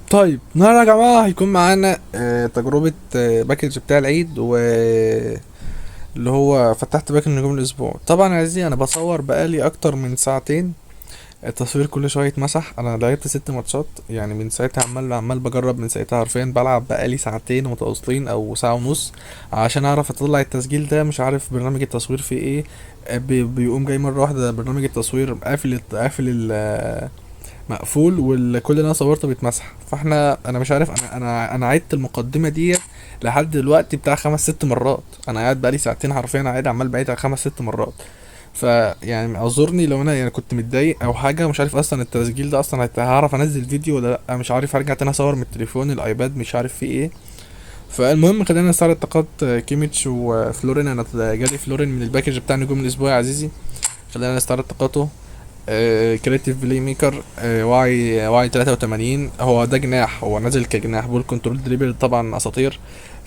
طيب النهارده يا جماعة هيكون معانا تجربه package بتاع العيد و اللي هو فتحت pack النجوم الاسبوع. طبعا يا عزيزي انا بصور بقالي اكتر من ساعتين، التصوير كل شوية يتمسح. انا لعبت 6 ماتشات يعني من ساعتها، عمال عمال بجرب من ساعتها، حرفيا بلعب بقالي ساعتين متواصلين او ساعة ونص عشان اعرف اطلع التسجيل ده. مش عارف برنامج التصوير فيه ايه، بيقوم جاي مرة واحدة برنامج التصوير قافل قافل مقفول، وكل اللي انا صورته بيتمسح. انا مش عارف، انا عدت المقدمة دي لحد دلوقتي بتاع 5 6 مرات. انا قاعد بقالي ساعتين حرفيا قاعد عمال بعيد 5 6 مرات. فيعني اعذرني لو انا يعني كنت متضايق او حاجة، مش عارف اصلا التسجيل ده اصلا هعرف انزل فيديو ولا لا، مش عارف ارجع تاني اصور من التليفون الايباد، مش عارف فيه ايه. فالمهم خلينا نستعرض طاقات كيميتش وفلورين. انا جالي فلورين من ال package بتاع نجوم الاسبوع يا عزيزي. خلينا نستعرض طاقاته. creative playmaker، وعي 83، هو ده جناح، هو نازل كجناح. ball control dribble طبعا اساطير.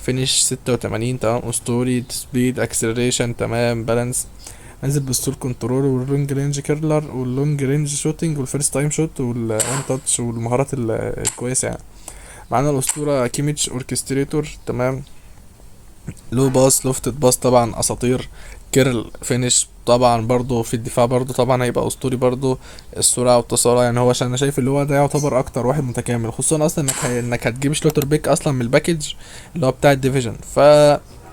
finish 86 تمام، اسطوري. speed acceleration تمام، balance. نازل بالستول كنترول واللونج رينج كيرلر واللونج رينج شوتنج والفيرست تايم شوت وال one touch والمهارات الكويسة يعني. معانا الاسطورة كيميتش orchestrator تمام، low pass lofted pass طبعا اساطير. curl finish طبعا برضو في الدفاع برضو طبعا هيبقى اسطوري برضو. السرعة والتسارع يعني هو عشان انا شايف اللي هو ده يعتبر اكتر واحد متكامل، خصوصا اصلا انك هتجيب شلوتر بيك اصلا من ال package اللي هو بتاع ال division. ف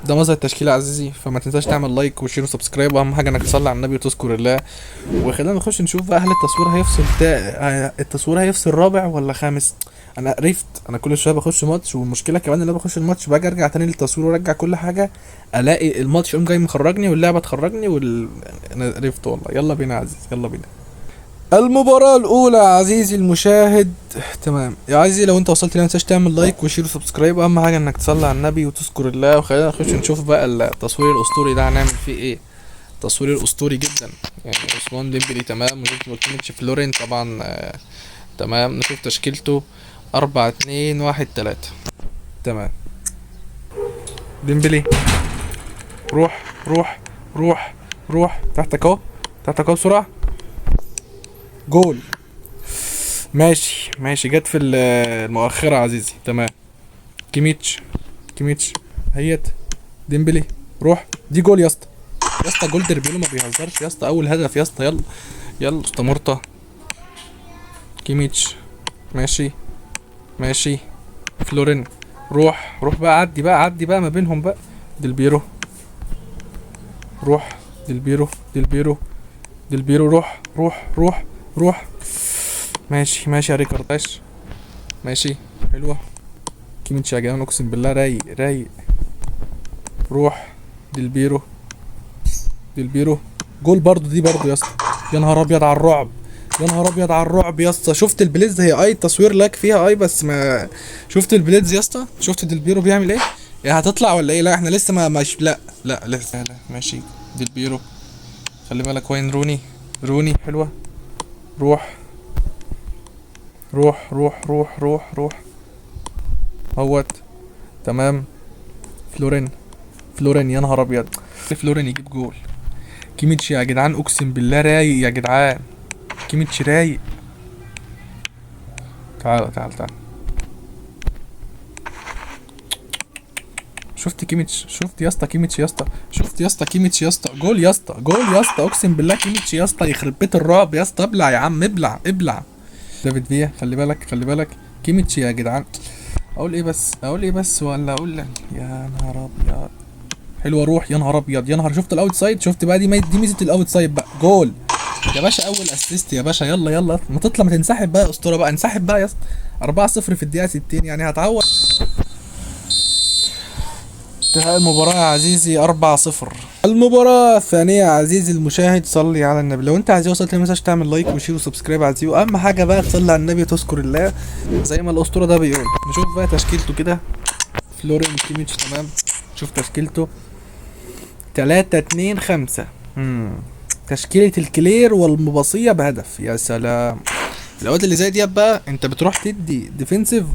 ده مظهر التشكيلة يا عزيزي. فما تنساش تعمل like و share و subscribe، واهم حاجة انك تصلي على النبي وتذكر الله. وخلينا نخش نشوف بقى هل التصوير هيفصل التصوير هيفصل رابع ولا خامس. انا قرفت، انا كل شوية بخش ماتش، والمشكلة كمان ان انا بخش الماتش باجي ارجع تاني للتصوير وارجع كل حاجة، الاقي الماتش يقوم جاي مخرجني واللعبة تخرجني انا قرفت والله. يلا بينا يا عزيزي، يلا بينا. المباراة الأولى عزيزي المشاهد تمام يا عزيزي. لو أنت وصلت لي ما تنساش تعمل like و share و subscribe، أهم حاجة إنك تصلي على النبي وتذكر الله. وخلينا نخش نشوف بقى التصوير الأسطوري ده هنعمل فيه إيه. التصوير الأسطوري جدا يعني، عثمان ديمبلي تمام، وجبت كيميتش فلورين طبعا، تمام. نشوف تشكيلته 4 2 1 3 تمام. ديمبلي روح روح روح روح، تحتك اهو، تحتك اهو بسرعة، جول. ماشي ماشي، جت في المؤخرة عزيزي تمام. كيميتش كيميتش هيت، ديمبلي روح، دي جول يا اسطى، يا اسطى جول. دربيلو ما بيهزرش يا اسطى، اول هدف يا اسطى. يلا يلا استمرطة. كيميتش ماشي ماشي، فلورين روح روح بقى، عدي بقى، عدي بقى ما بينهم بقى. ديلبيرو روح، ديلبيرو ديلبيرو ديلبيرو روح روح روح روح. ماشي ماشي يا ريكارد، ماشي ماشي حلوة. كيميتش يا جدعان اقسم بالله رايق رايق. روح ديلبيرو ديلبيرو، جول برضو دي برضو يا اسطى. يا نهار ابيض على الرعب، يا نهار ابيض على الرعب يا اسطى. شفت ال blitz هي اي تصوير lag فيها اي، بس ما شفت ال blitz يا اسطى؟ شفت ديلبيرو بيعمل ايه؟ يا هتطلع ولا ايه؟ لا احنا لسه ما مش، لا لا لسه لا. ماشي ديلبيرو خلي بالك، وين روني؟ روني حلوة، روح روح روح روح روح روح اهوت تمام. فلورين فلورين يا نهار ابيض، فلورين يجيب جول. كيميتش يا جدعان اقسم بالله رايق يا جدعان، كيميتش رايق. تعال تعال تعال، شفت كيميتش؟ شفت يا اسطى كيميتش يا اسطى؟ شفت يا اسطى كيميتش يا اسطى؟ جول يا اسطى، جول يا اسطى، اقسم بالله كيميتش يا اسطى، يخرب بيت الرعب يا اسطى. ابلع يا عم، ابلع ابلع. دافيد فيا خلي بالك خلي بالك. كيميتش يا جدعان، اقول ايه بس، اقول ايه بس، ولا اقول لك يا نهار ابيض. حلوة روح، يا نهار ابيض يا نهار. شفت ال outside؟ شفت بقى دي ميزة ال outside بقى. جول يا باشا، اول assist يا باشا. يلا يلا ما تطلع، ما تنسحب بقى يا اسطورة بقى، انسحب بقى يا اسطى. 4-0 في الدقيقة 60، يعني هتعوض. انتهاء المباراة يا عزيزي 4-0. المباراة الثانية يا عزيزي المشاهد، صلي على النبي. لو انت عايز وصلت ما تنساش تعمل like و share و subscribe عزيزي، واهم حاجة بقى تصلي على النبي وتذكر الله زي ما الأسطورة ده بيقول. نشوف بقى تشكيلته كده. فلورين كيميتش تمام، شوف تشكيلته 3 2 5. تشكيلة الكلير والمباصية بهدف. يا سلام، الأوقات اللي زي دي بقى انت بتروح تدي defensive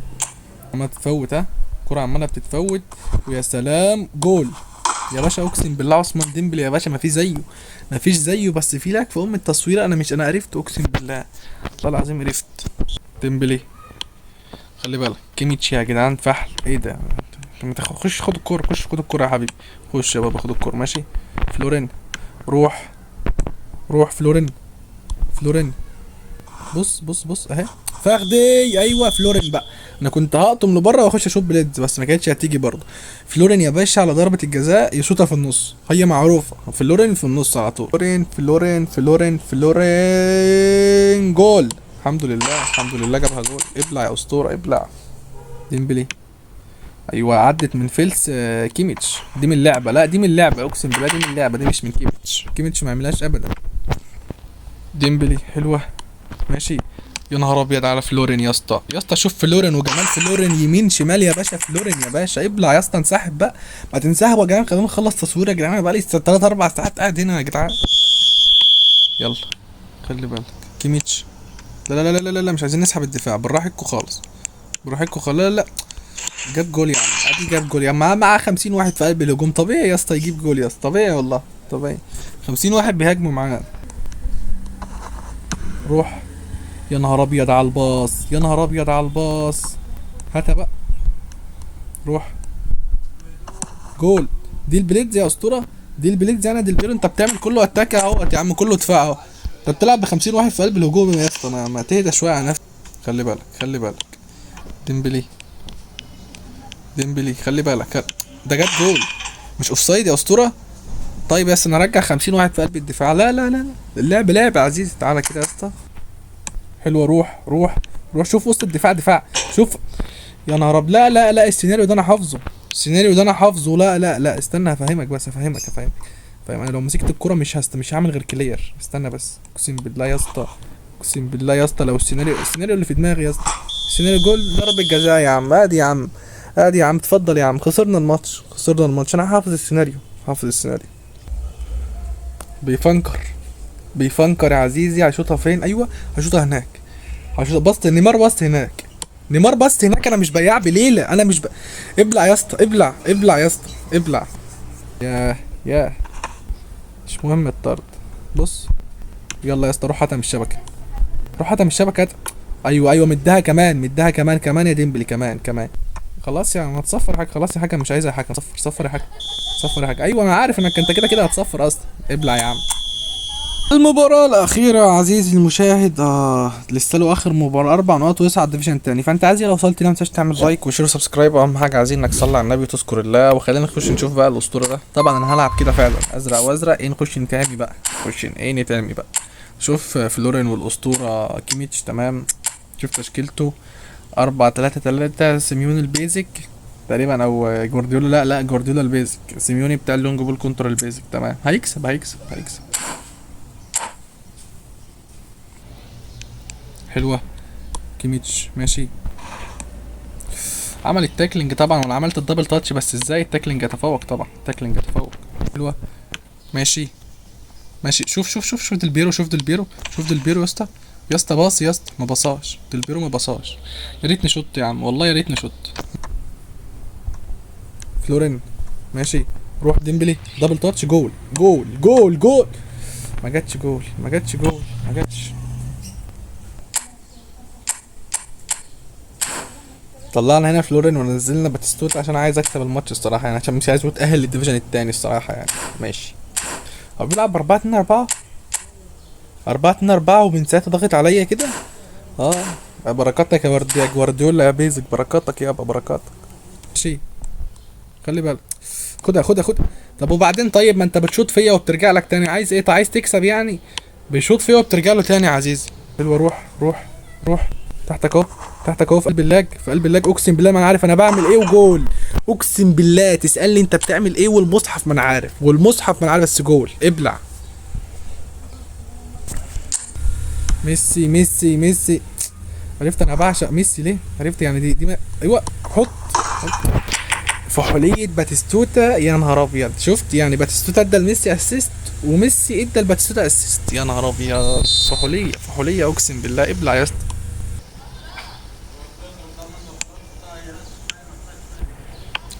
عمالة تتفوت، ها الكرة عمالة بتتفوت. ويا سلام جول يا باشا، اقسم بالله عثمان ديمبلي يا باشا ما في زيه، ما فيش زيه. بس في lag في ام التصوير، انا مش، انا عرفت اقسم بالله، والله العظيم عرفت. ديمبلي، خلي بالك كيميتش يا جدعان فحل. ايه ده؟ ما خش خد الكورة، خش خد الكورة يا حبيبي، خش يا بابا خد الكورة. ماشي فلورين، روح روح فلورين، فلورين بص بص بص اهي فخدي. ايوه فلورين بقى، انا كنت هقطم لبره واخش اشوط بليدز بس ما كانتش هتيجي برضه. فلورين يا باشا على ضربه الجزاء يشوطها في النص، هي معروفة فلورين في النص على طول. فلورين فلورين فلورين فلورين، جول. الحمد لله الحمد لله جابها جول. ابلع يا اسطورة ابلع. ديمبلي، ايوه عدت من فلس. كيميتش دي من اللعبة، لا دي من اللعبة اقسم بالله دي من اللعبة، دي مش من كيميتش، كيميتش ما يعملهاش ابدا. ديمبلي حلوة ماشي. يا نهار ابيض على فلورين يا اسطى، يا اسطى شوف فلورين وجمال فلورين، يمين شمال يا باشا. فلورين يا باشا ابلع يا اسطى، انسحب بقى، ما تنسحبوا يا جدعان، خلينا نخلص تصوير يا جدعان، انا بقالي 3 4 ساعات قاعد هنا يا جدعان. يلا خلي بالك كيميتش، لا لا لا لا لا, لا مش عايزين نسحب الدفاع، براحتكوا خالص براحتكوا خالص. لا لا لا جاب جول يا عم، ادي جاب جول يا عم، معاه 50 واحد في قلب الهجوم، طبيعي يا اسطى يجيب جول يا اسطى، طبيعي والله طبيعي، 50 واحد بيهاجموا معاه. روح يا نهار ابيض على الباص، يا نهار ابيض على الباص، هاتها بقى، روح جول. دي البليدز يا اسطورة، دي البليدز. انا دي البيرو، انت بتعمل كله attack اهوت يا عم، كله دفاع اهو، انت بتلعب ب 50 واحد في قلب الهجوم يا اسطى، ما تهدى شوية على نفسك. خلي بالك خلي بالك ديمبلي، ديمبلي خلي بالك، ده جاب جول مش offside يا اسطورة. طيب يا اسطى انا ارجع 50 واحد في قلب الدفاع، لا لا لا لا اللعب لعب يا عزيزي. تعالى كده يا اسطى، حلوة، روح روح روح، شوف وسط الدفاع دفاع، شوف يا نهار ابيض. لا لا لا السيناريو ده انا حافظه، السيناريو ده انا حافظه. لا لا لا استنى هفهمك بس، هفهمك هفهمك فاهم. انا لو مسكت الكورة مش هعمل غير clear، استنى بس. اقسم بالله يا اسطى، اقسم بالله يا اسطى لو السيناريو اللي في دماغي يا اسطى، السيناريو جول ضربة جزاء يا عم، ادي يا عم، ادي يا عم، اتفضل يا عم، خسرنا الماتش، خسرنا الماتش. انا حافظ السيناريو، حافظ السيناريو. بيفنكر بيفنكر يا عزيزي، هيشوطها فين؟ ايوه هيشوطها هناك، هيشوطها بص نيمار، بص هناك نيمار، بص هناك. انا مش بياع بليلة، انا مش ابلع يا اسطى، ابلع ابلع يا اسطى ابلع. ياه ياه مش مهم الطرد. بص يلا يا اسطى روح هاتها من الشبكة، روح هاتها من الشبكة، هات. ايوه ايوه مديها كمان، مديها كمان، كمان يا ديمبلي، كمان كمان. خلاص يا ما تصفر حاجة، خلاص يا حاجة مش عايزها يا حاجة، صفر صفر يا حاجة، صفر يا حاجة. ايوه انا عارف انك انت كده كده هتصفر اصلا، ابلع يا عم. المباراة الأخيرة عزيزي المشاهد، لسه له آخر مباراة، 4 نقاط ويصعد division تاني. فأنت عايز لو وصلت لنا ما تنساش تعمل like و share و subscribe، وأهم حاجة عايزين إنك تصلي على النبي وتذكر الله. وخلينا نخش نشوف بقى الأسطورة ده. طبعا أنا هلعب كده فعلا أزرق وأزرق، إيه نخش نتعمي بقى، نخش إيه نتعمي بقى. شوف فلورين والأسطورة كيميتش، تمام. شوف تشكيلته 4-3-3، سيميوني ال basic تقريبا أو جوارديولا، لا لا جوارديولا ال basic، سيميوني بتاع ال long ball control ال basic، تمام. هيكسب هيكسب هيكسب. حلوة كيميتش ماشي، عمل ال tackling طبعا وانا عملت ال double touch، بس ازاي ال tackling يتفوق؟ طبعا ال tackling يتفوق. حلوة ماشي ماشي. شوف شوف شوف شوف ديل بيرو، شوف ديل بيرو، شوف ديل بيرو يا اسطى، يا اسطى باص يا اسطى، ما باصاش ديل بيرو، ما باصاش. يا ريتني شوت يا عم والله، يا ريتني شوت. فلورين ماشي، روح ديمبلي double touch، جول جول جول جول. ما جاتش جول، ما جاتش جول، ما جاتش. طلعنا هنا فلورين ونزلنا باتيستوتا عشان عايز اكسب الماتش الصراحة يعني، عشان مش عايز اتاهل لل division التاني الصراحة يعني. ماشي، هو بيلعب 4-2-4، 4-2-4، ومن ساعتها ضاغط عليا كده. بركاتك يا يا جوارديولا يا basic، بركاتك يابا، بركاتك. ماشي خلي بالك، خدها خدها خدها. طب وبعدين؟ طيب ما انت بتشوط فيا وبترجع لك تاني، عايز ايه؟ طيب عايز تكسب يعني؟ بيشوط فيا وبترجع له تاني يا عزيزي. حلوة، روح روح روح، تحتك اهو، تحتك اهو، في قلب ال lag، في قلب ال lag. اقسم بالله ما انا عارف انا بعمل ايه، وجول. اقسم بالله تسالني انت بتعمل ايه والمصحف ما انا عارف، والمصحف ما انا عارف، بس جول. ابلع. ميسي ميسي ميسي، عرفت انا بعشق ميسي ليه؟ عرفت يعني دي ما... ايوه حط، حط فحولية باتيستوتا، يا نهار ابيض. شفت يعني باتيستوتا ادى لميسي assist وميسي ادى لباتيستوتا assist، يا نهار ابيض. فحولية فحولية اقسم بالله. ابلع يا اسطى.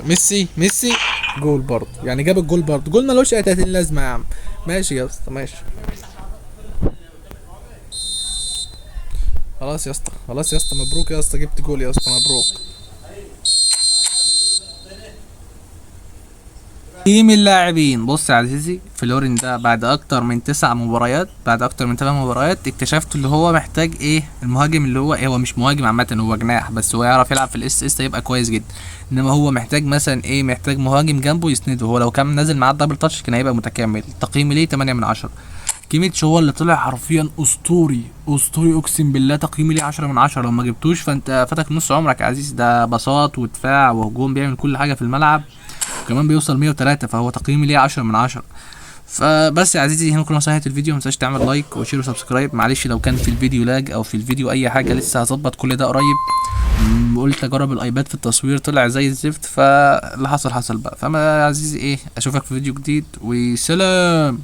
ميسي ميسي جول برضه يعني، جاب الجول برضه، جول ملوش اي 30 لازمه يا عم. ماشي يا اسطى ماشي. خلاص. خلاص يا اسطى، خلاص يا اسطى، مبروك يا اسطى، جبت جول يا اسطى، مبروك. تقييم اللاعبين. بص يا عزيزي، فلورين ده بعد اكتر من 9 مباريات، بعد اكتر من 8 مباريات، اكتشفت اللي هو محتاج ايه. المهاجم اللي هو ايه، هو مش مهاجم عامة، هو جناح، بس هو يعرف يلعب في ال SS هيبقى كويس جدا. انما هو محتاج مثلا ايه، محتاج مهاجم جنبه يسنده. هو لو كان نازل معاه ال double touch كان هيبقى متكامل. تقييمي ليه 8 من 10. كيميتش هو اللي طلع حرفيا اسطوري، اسطوري اقسم بالله. تقييمي ليه 10 من 10. لو ما جبتوش فانت فاتك نص عمرك يا عزيز. ده بساط ودفاع وهجوم، بيعمل كل حاجة في الملعب، كمان بيوصل 103، فهو تقييمي ليه 10 من 10. فبس يا عزيزي، هنا كنا وصلنا نهاية الفيديو. ما تنساش تعمل like و share و subscribe. معلش لو كان في الفيديو lag او في الفيديو اي حاجة، لسه هظبط كل ده قريب. قلت اجرب ال iPad في التصوير، طلع زي الزفت، فاللي حصل حصل بقى. فما يا عزيزي ايه، اشوفك في فيديو جديد، وسلام.